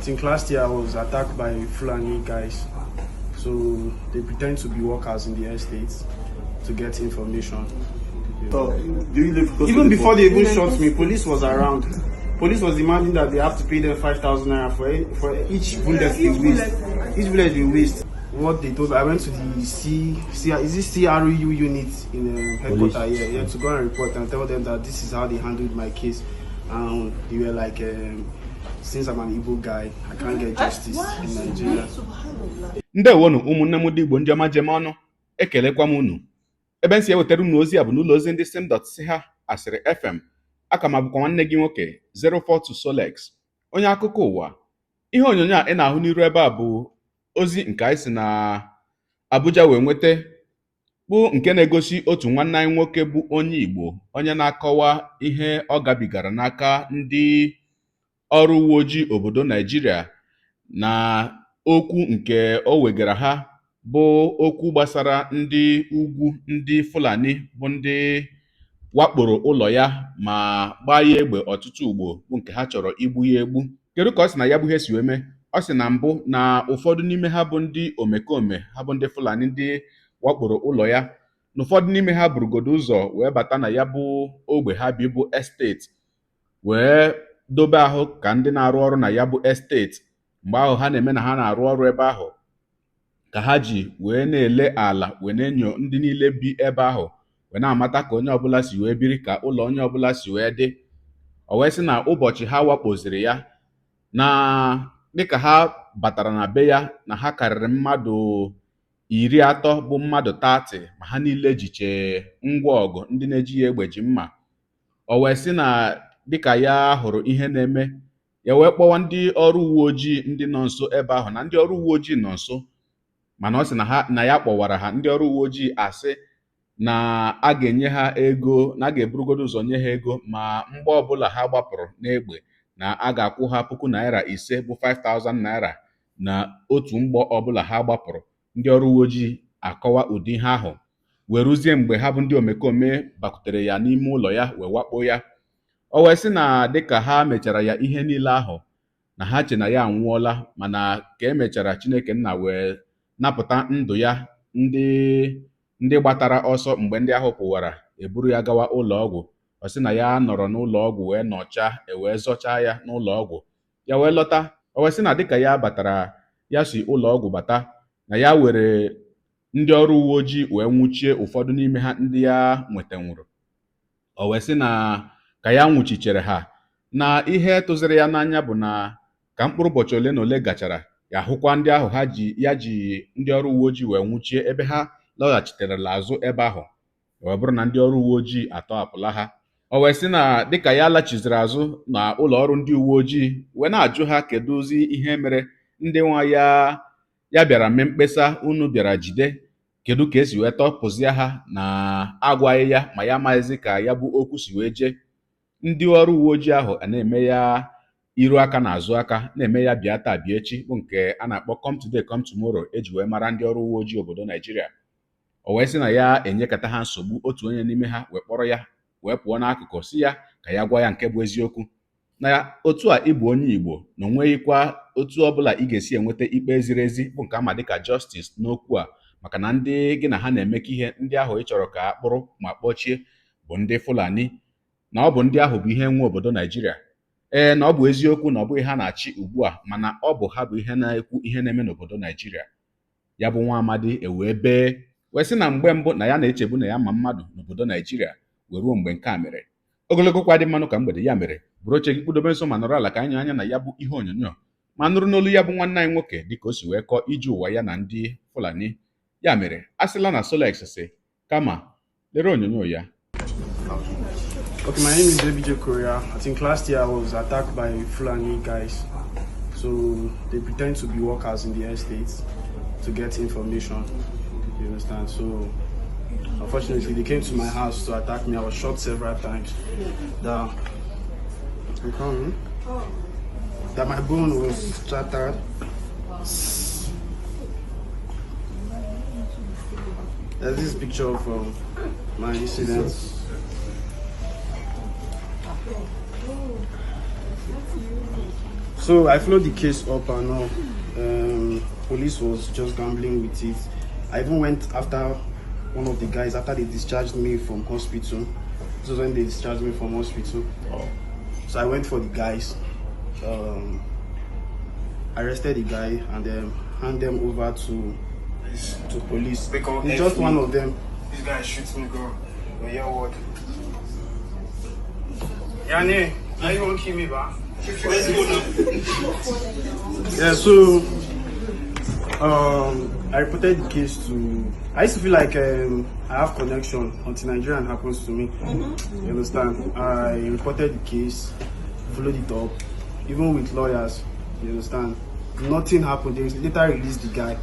I think last year I was attacked by Fulani guys. So they pretend to be workers in the estate to get information. So, do you live close Even to the before they even shot me, police was around. Police was demanding that they have to pay them 5,000 naira for each bullet they waste. Each bullet they waste. What they told me, I went to the C, C is this CRU unit in the headquarters here, yeah, to go and report and tell them that this is how they handled my case. And they were like, since I'm an Igbo guy, I can't get justice in Nigeria. Ndewonu ụmụnne m ndị Igbo, ndị ọma jem ọnụ, ekelekwa m unu. Ebe m si ewetara unu ozi a bụ n'ụlọ ozi ndị sim dot si ha asịrị FM. Aka m abụkwa nwanne gị nwoke 042 Solex, onye akụkọ ụwa. Ihe onyonyo a ị na-ahụ n'iru ebe a bụ ozi nke anyị si na Abuja wee nweta, bụ nke na-egosi otu nwanne anyị nwoke bụ onye Igbo, onye na-akọwa ihe ọ gabigara n'aka ndị ọrụ uwe ojii obodo Naijiria na okwu nke o wegara ha, bụ okwu gbasara ndị ugwu, ndị Fulani, bụ ndị wakporo ụlọ ya ma gbaa ya egbe ọtụtụ ugbo, bụ nke ha chọrọ igbu ya egbu. Kedu ka ọ sị na ya bụ ihe si wee mee? Ọ sị na mbụ na ụfọdụ n'ime ha bụ ndị omekome, ha bụ ndị Fulani, ndị wakporo ụlọ ya, na ụfọdụ n'ime ha burugodo ụzọ wee bata na ya bụ ogbe ha bi, bụ estate, wee dobe ahụ ka ndị na-arụ ọrụ na ya bụ estate. Mgbe ahụ ha na-eme na ha na-arụ ọrụ ebe ahụ, ka ha ji wee na-ele ala, wee na-enyo ndị niile bi ebe ahụ, wee na-amata ka onye ọbụla si wee biri, ka ụlọ onye ọbụla si wee dị. O wee sị na ụbọchị ha wakpoziri ya, na dịka ha batara na be ya, na ha karịrị mmadụ 30, bụ mmadụ 30, ma ha niile jiche ngwa ọgụ, ndị na-ejighị egbe ji mma. O wee sị na dịka ya hụrụ ihe na-eme, ya wee kpọwa ndị ọrụ uwe ojii ndị nọ nso ebe ahụ, na ndị ọrụ uwe ojii nọ nso, mana ọ sị na ha na ya kpọwara ha, ndị ọrụ uwe ojii asị na a ga-enye ha ego, na a ga-eburugodo ụzọ nye ha ego, ma mgbe ọbụla ha gbapụrụ n'egbe na a ga-akwụ ha ₦5,000, bụ 5000 naira, na otu mgbọ ọbụla ha gbapụrụ. Ndị ọrụ uwe ojii akọwa ụdị ihe ahụ wee ruzie mgbe ha bụ ndị omekome bakwutere ya n'ime ụlọ ya wee wakpo ya. O wee sị na dịka ha mechara ya ihe niile ahụ, na ha che na ya anwụọla, mana ka emechara, Chineke nna wee napụta ndụ ya. Ndị gbatara ọsọ mgbe ndị ahụ pụwara eburu ya gawa ụlọ ọgwụ. Ọ sị na ya nọrọ n'ụlọ ọgwụ wee nọchaa, e wee zọchaa ya n'ụlọ ọgwụ, ya wee lọta. O wee sị na dịka ya batara, ya si ụlọ ọgwụ bata, na ya were ndị ọrụ uwe ojii wee nwụchie ụfọdụ n'ime ha ndị ya nwetanwuru. O wee sị na ka ya nwụchichere ha, na ihe tụziri ya n'anya bụ na ka mkpụrụ ụbọchị ole na ole gachara, ya hụkwa ndị ahụ ha ji ya ji ndị ọrụ uwe ojii wee nwụchie ebe ha lọghachiterela azụ ebe ahụ, wee bụrụ na ndị ọrụ uwe ojii atọhapụla ha. O wee sị na dịka ya lachiziri azụ na ụlọ ọrụ ndị uwe ojii wee na-ajụ ha kedụzi ihe mere ndị nwa ya ya bịara mee mkpesa, unu bịara jide, kedu ka esi wee tọpụzie ha na agwaghị ya, ma ya amaghịzi ka ya bụ okwu si wee jee. Ndị ọrụ uwe ojii ahụ a na-eme ya iru aka na azụ aka, na-eme ya bịa taa bịa echi, bụ nke a na-akpọ come today come tomorrow eji wee mara ndị ọrụ uwe ojii obodo Naijiria. O wee sị na ya enyekata ha nsogbu, otu onye n'ime ha wee kpọrọ ya wee pụọ n'akụkụ, si ya ka ya gwa ya nke bụ eziokwu, na otu a ịbụ onye Igbo na onweghịkwa otu ọbụla ị ga-esi enweta ikpe ziri ezi, bụ nke ama dịka justice n'okwu a, maka na ndị gị na ha na-emekọ ihe, ndị ahụ ị chọrọ ka a kpụrụ ma kpọchie, bụ ndị Fulani, na ọ bụ ndị ahụ bụ ihe nwe obodo Naijiria. Ee, na ọ bụ eziokwu na ọ bụghị ha na-achị ugbu a, mana ọ bụ ha bụ ihe na-ekwu ihe na-eme n'obodo Naijiria. Ya bụ nwa amadi ewee bee wee sị na mgbe mbụ na ya na-echebu na ya ma mmadụ n'obodo Naijiria, wee ruo mgbe nke a mere. Ogologo kwa dị mmanụ ka mgbede. Ya mere, bụrụ oche gị kpụdobe nso ma nọrọ ala ka anyị anya na ya bụ ihe onyonyo ma nụrụ n'olu ya bụ nwanne anyị nwoke dịka o si wee kọọ ije ụwa ya na ndị Fulani. Ya mere, a sịla na Solex si kama lere onyonyo ya. Okay, my name is ABJ Korea. I think last year I was attacked by Fulani guys. So they pretend to be workers in the estate to get information. You understand? So unfortunately, they came to my house to attack me. I was shot several times. That I'm coming. That my bone was shattered. There's this picture of my incident. So I followed the case up and all. Police was just gambling with it. I even went after one of the guys after they discharged me from hospital. This was when they discharged me from hospital. Oh. So I went for the guys, arrested the guy and then hand them over to police. They come It's just F me. one of them. This guy shoots me, go. You hear what? Yani, now you won't kill me, ba? Let's go now. Yeah, so I reported the case to. I used to feel like I have connection until Nigerian happens to me. You understand? I reported the case, followed it up, even with lawyers. You understand? Nothing happened. They later released the guy.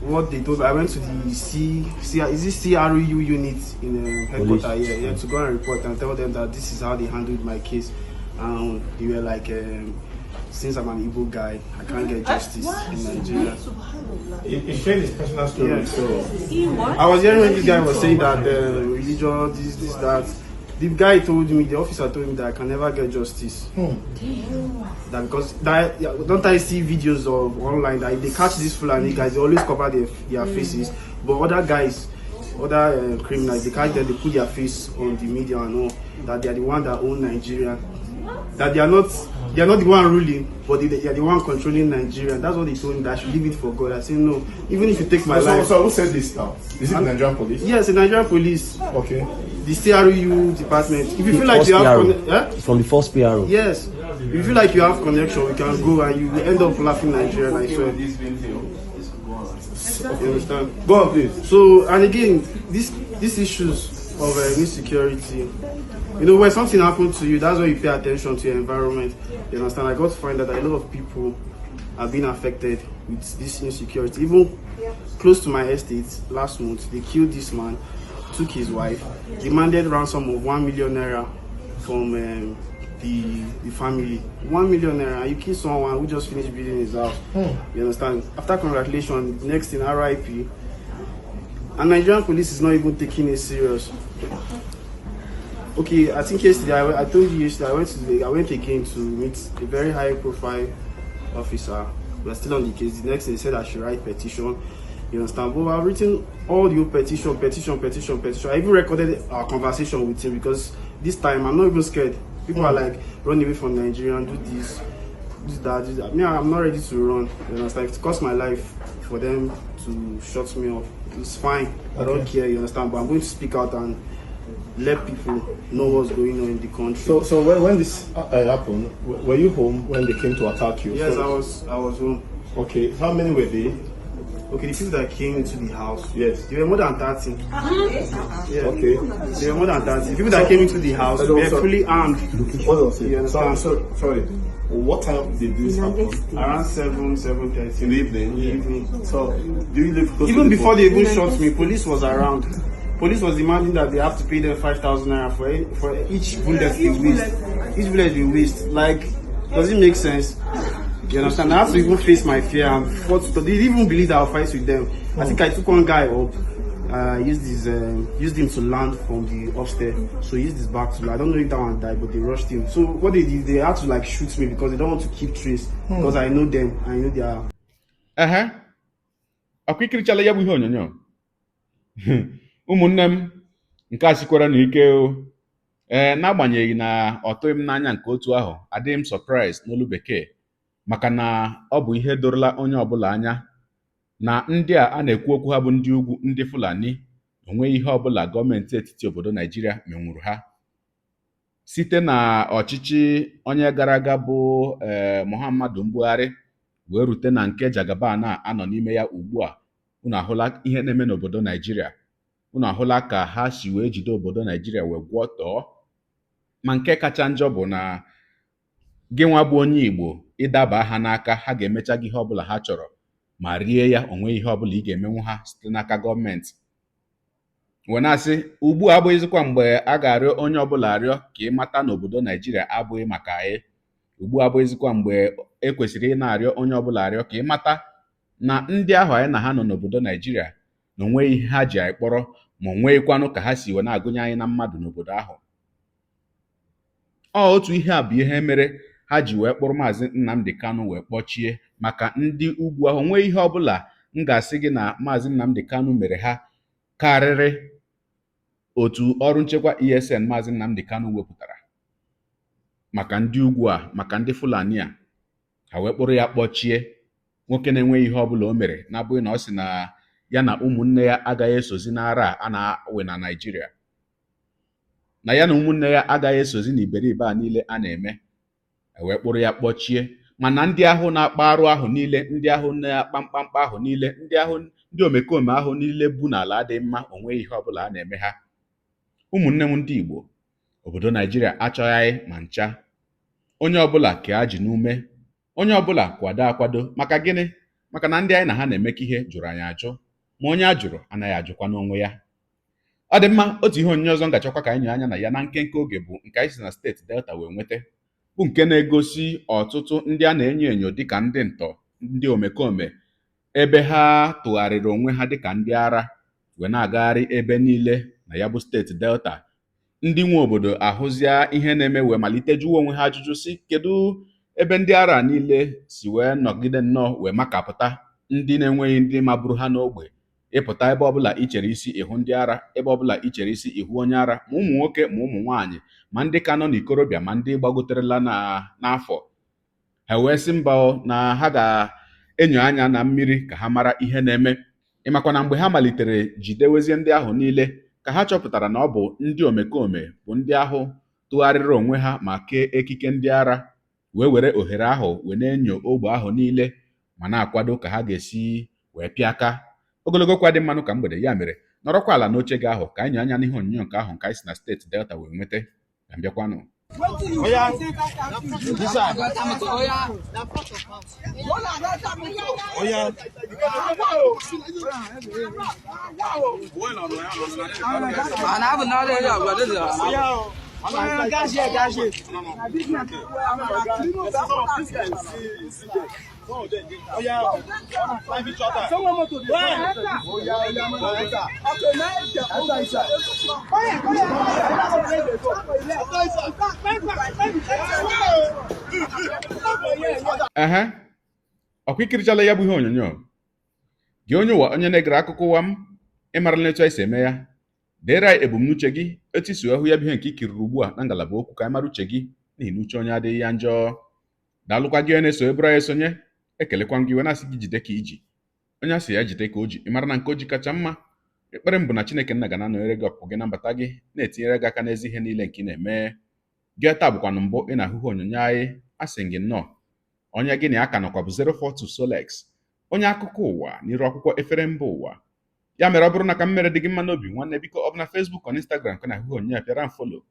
What they told, I went to the C, C is it CRU unit in headquarters here, yeah, to go and report and tell them that this is how they handled my case. And they were like, since I'm an Igbo guy, I can't get justice in Nigeria. He shared his personal story, Yeah. so I was hearing when this guy was saying that religion, this, that. The guy told me, the officer told me that I can never get justice. That because that yeah, don't I see videos of online that if they catch these Fulani guys, they always cover their faces. But other guys, other criminals, they catch them, they put their face on the media and all that they are the one that own Nigeria. That they are not the one ruling, but they are the one controlling Nigeria. That's what they told me, that I should leave it for God. I say no, even if you take my so, life. so who said this now? Is it the Nigerian police? Yes, the Nigerian police, Okay. the CRU department. If you feel like First you have, PRO. yeah? From the first PRO. Yes, if you feel like you have connection, you can go and you will end up laughing Nigerian. I swear. You understand? Go on, please. So, and again, this issues of insecurity. You know, when something happened to you, that's when you pay attention to your environment. You understand? I got to find out that a lot of people are being affected with this insecurity. Even close to my estate last month, they killed this man, took his wife, demanded ransom of 1 million naira from the family. 1 million naira. You kill someone who just finished building his house. You understand? After congratulations, next thing RIP. And Nigerian police is not even taking it serious. Okay, I think yesterday I told you yesterday I went again to meet a very high profile officer. We're still on the case. The next thing they said I should write petition. You understand? But I've written all the petition, petition, petition, petition. I even recorded our conversation with him because this time I'm not even scared. People are like, run away from Nigeria and do this, do that, do that. Me, I'm not ready to run. You understand? If it costs my life for them to shut me off, it's fine. I don't care. You understand? But I'm going to speak out and let people know what's going on in the country. So when this happened, were you home when they came to attack you? Yes, I was home. Okay. How many were they? Okay, the people that came into the house. Yes. They were more than 30. Yeah. Okay. They were more than 30. The people that came into the house Hello, were sir. fully armed. Hold on, sir. You understand? So, sorry. What time did this happen? Around 7, 7:30. In the evening? In the evening. So, do you live close Even to the before they even shot me, police was around. Police was demanding that they have to pay them 5,000 naira for each bullet they waste. Each bullet they waste. Like, does it make sense? You understand? I have to even face my fear and fought. They didn't even believe that I'll fight with them. I think I took one guy up. Used him to land from the upstairs. So he used his back to. I don't know if that one died, but they rushed him. So what they did, they had to like shoot me because they don't want to keep trace. Because I know them. I know their Ehe, ọkwa ikirichala ya bụ ihe onyonyo, ụmụnne m. Nke a sikwara n'ike o. Ee, n'agbanyeghị na ọ tụghị m n'anya nke otu ahụ, adịghị m surprise n'olu bekee, maka na ọ bụ ihe dorola onye ọbụla anya na ndị a a na-ekwu okwu ha bụ ndị ugwu, ndị Fulani. Onweghị ihe ọbụla gọọmenti etiti obodo Naijiria menwuru ha site na ọchịchị onye gara aga bụ ee Muhammadu Buhari wee rute na nke Jagaban a anọ n'ime ya ugbu a. Unu ahụla ihe na-eme n'obodo Naijiria. Unu ahụla ka ha si wee jide obodo Naijiria wee gwọọ tọọ. Ma nke kacha njọ bụ na gị nwa bụ onye Igbo, ịdaba ha n'aka, ha ga-emecha gị ihe ọbụla ha chọrọ ma rie ya. Onwe ihe ọbụla ị ga-emenwu ha site n'aka gọọmenti. Wee na-asị, ugbu a abụghịzikwa mgbe a ga-arịọ onye ọbụla arịọ ka ị mata n'obodo Naijiria abụghị maka anyị. Ugbu a abụghịzikwa mgbe e kwesịrị ị na-arịọ onye ọbụla arịọ ka ị mata na ndị ahụ anyị na ha nọ n'obodo Naijiria na onweghị ihe ha ji anyị kpọrọ, ma o nweghịkwanụ ka ha si wee na-agụnye anyị na mmadụ n'obodo ahụ. Ọ otu ihe a bụ ihe mere ha ji wee Ha ji wee kpụrụ Maazị Nnamdi Kanu wee kpọchie maka ndị ugwu ahụ. Nwee ihe ọbụla m ga-asị gị na Maazị Nnamdi Kanu mere ha karịrị otu ọrụ nchekwa ESN Maazị Nnamdi Kanu wepụtara maka ndị ugwu a, maka ndị Fulani a, ha wee kpụrụ ya kpọchie. Nwoke na-enweghị ihe ọbụla o mere na-abụghị na ọ sị na ya na ụmụnne ya agaghị esozi n'ara a na-awe na Naịjirịa, na ya na ụmụnne ya agaghị esozi n'iberibe a niile a na-eme, wee kpụrụ ya kpọchie. Mana ndị ahụ na-akpa arụ ahụ niile, ndị ahụ na-akpa mkpamkpa ahụ niile, ndị ahụ ndị omekome ahụ niile bu n'ala adịghị mma, o nweghị ihe ọbụla a na-eme ha. Ụmụnne m ndị Igbo, obodo Naijiria achọghị anyị ma ncha. Onye ọbụla ka a ji n'ume, onye ọbụla kwado akwado. Maka gịnị? Maka na ndị anyị na ha na-emekọ ihe jụrụ anyị ajụ, ma onye a jụrụ anaghị ajụkwa n'onwe ya. Ọ dị mma. Otu ihe onyonyo ọzọ m ga-achọkwa ka anyị nyoo anya na ya na nkenke oge bụ nke anyị si na steeti Delta wee nweta, bụ nke na-egosi ọtụtụ ndị a na-enyo enyo dịka ndị ntọ, ndị omekome, ebe ha tụgharịrị onwe ha dịka ndị ara wee na-agagharị ebe niile na ya bụ steeti Delta. Ndị nwe obodo ahụzia ihe na-eme wee malite jụwa onwe ha ajụjụ sị, kedu ebe ndị ara niile si wee nọgide nnọọ wee makapụta, ndị na-enweghị ndị maburu ha n'ogbe? Ịpụta ebe ọbụla i chere isi, ịhụ ndị ara. Ebe ọbụla i chere isi, ịhụ onye ara, ma ụmụ nwoke ma ụmụ nwaanyị, ma ndị ka nọ n'ikorobịa, ma ndị gbagoterela na n'afọ. Ha wee sị mba na ha ga-enyo anya na mmiri ka ha mara ihe na-eme. Ịmakwa na mgbe ha malitere jidewezie ndị ahụ niile, ka ha chọpụtara na ọ bụ ndị omekome bụ ndị ahụ tụgharịrị onwe ha ma kee ekike ndị ara, wee were ohere ahụ wee na-enyo ogbe ahụ niile ma na-akwado ka ha ga-esi wee pịa aka. Ogologo kwa dị mmanụ ka mgbede. Ya mere, nọrọkwa ala n'oche gị ahụ ka anyị nyoo anya n'ihe onyonyo nke ahụ nke anyị si na steeti Delta wee nweta. Ka m bịakwanụ. Oya, this side. Oya. Ehe, ọkwa ikirichala ya bụ ihe onyonyo gị, onye ụwa, onye na-egere akụkọ ụwa m. Ị marala etu anyị si eme ya. Deere anyị ebumnuche gị, etu i si wee hụ ya bụ ihe nke i kiriri ugbu a na ngalaba okwu, ka anyị mara uche gị, n'ihi na uche onye adịghị ya njọ. Daalụkwa gị onye na-eso eburu anyị esonye. Ekelekwa m gị wee na-asị gị jide ka i ji. Onye a sị ya jide ka o ji, ị mara na nke o ji kacha mma. Ekpere m bụ na Chineke nna ga na-anọnyere gị, ọpụpụ gị na mbata gị, na-etinyere gị aka n'ezi ihe niile nke ị na-eme. Gị taa bụkwanụ mbụ ị na-ahụ ihe onyonyo anyị, asị gị nnọọ. Onye gị na ya ka nọkwa bụ 042 Solex, onye akụkọ ụwa n'iru akwụkwọ efere mba ụwa. Ya mere, ọ bụrụ na ka m mere dị gị mma n'obi, nwanne, biko, ọ bụ na Facebook, ọ Instagram ka na-ahụ ihe onyonyo a, pịara m follow.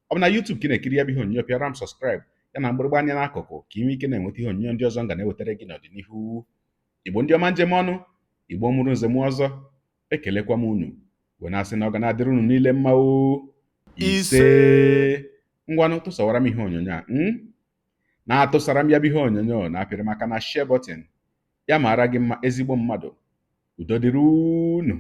Ọ bụ na YouTube ka ị na-ekiri ya bụ ihe onyonyo, pịara m subscribe, ya na mgbịrịgba anya n'akụkụ, ka ị nwee ike na-enweta ihe onyonyo ndị ọzọ m ga na-ewetara gị n'ọdịnihu. Igbo ndị ọma, njem ọnụ Igbo mụrụ nze mụ ọzọ, ekelekwa m unu wee na-asị na ọ ga na-adịrị unu niile mma o. Ise. Ngwanụ, tụsawara m ihe onyonyo a na-atụsara m ya bụ ihe onyonyo, na-apịrị maka na share button. Ya mara gị mma, ezigbo mmadụ. Udo dịrị unu.